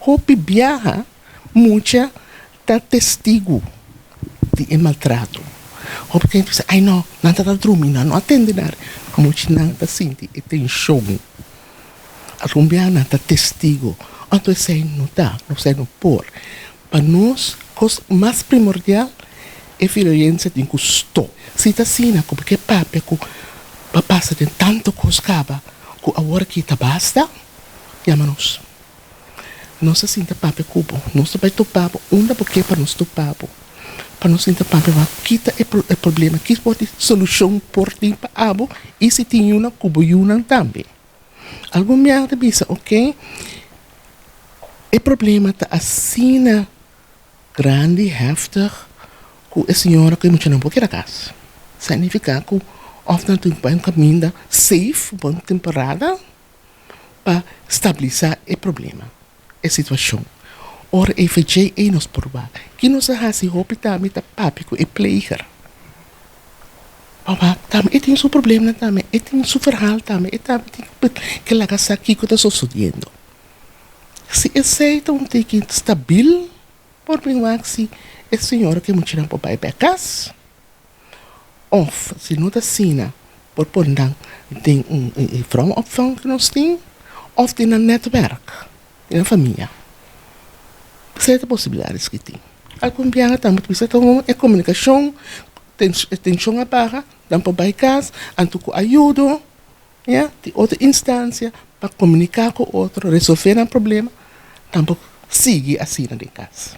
Hopi biaha mucha ta testigu di e maltrato. Hopi kende ta bisa, Ai no, nan ta ta drumi, nan no a tende nada. Muchanan ta sinti e tenshon. Algun biaha nan ta testigu. Anto esei no ta, esei no por. Pa nos, kos mas primordial, e violensia tin ku stop. Si ta asina ku bo ke papia ku bo a pasa den tantu kos kaba ku awor aki ta basta, yama nos. Nos a sinta papia ku bo. Nos ta bai topa bo unda bo ke pa nos topa bo. Pa nos sinta papia wak ki ta e problema, ki por di solushon por tin pa abo i si tin yunan ku bo yunan tambe. Algun biaha ta bisa oke e problema ta asina grandi, heftig, ku e señora ku e muchanan por keda kas. Sa nifiká ku òf nan tin ku bai un kaminda safe, bon temporada. pa stabilisá e problema, e situashon. Ora e VJ ei nos por wak. Ki nos a hasi hopi tambe ta papia ku e pleger. Pa wak tambe e tin su problemnan tambe, e tin su verhaal tambe, e tambe tin ke laga sa kiko ta sosodiendo. Si esei ta un tiki stabil por bin wak si e señora ku e muchanan por bai bek kas. Of si no ta asina, por pone nan den un vrouwenopvang ku nos tin of den nan nètwèrk, den nan famia. Esei ta posibilidatnan ku tin. Algun biaha tambe ta bisa ta e komunikashon, e tenshon a baha, nan por bai kas, anto ku ayudo ya di otro instansia pa komuniká ku otro, resolvé nan problema, tampoco sigui asina den kas.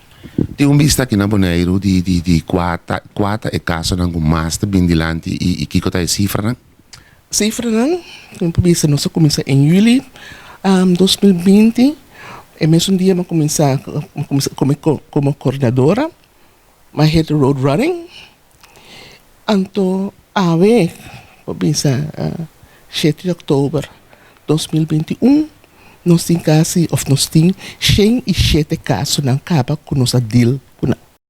Tin un bista aki na Boneiru di di di kua ta kua ta e kasonan ku mas ta bin dilanti i i kiko ta e sifranan? Sifranan, mi por bisa nos a kuminsá en yüli 2020, e mesun dia mi a kuminsá mi a kuminsá komo komo koordinadora, mi a hit the road running. Anto awe por bisa shete di òktober 2021 nos tin kasi òf nos tin 107 kasonan kaba ku nos a deal.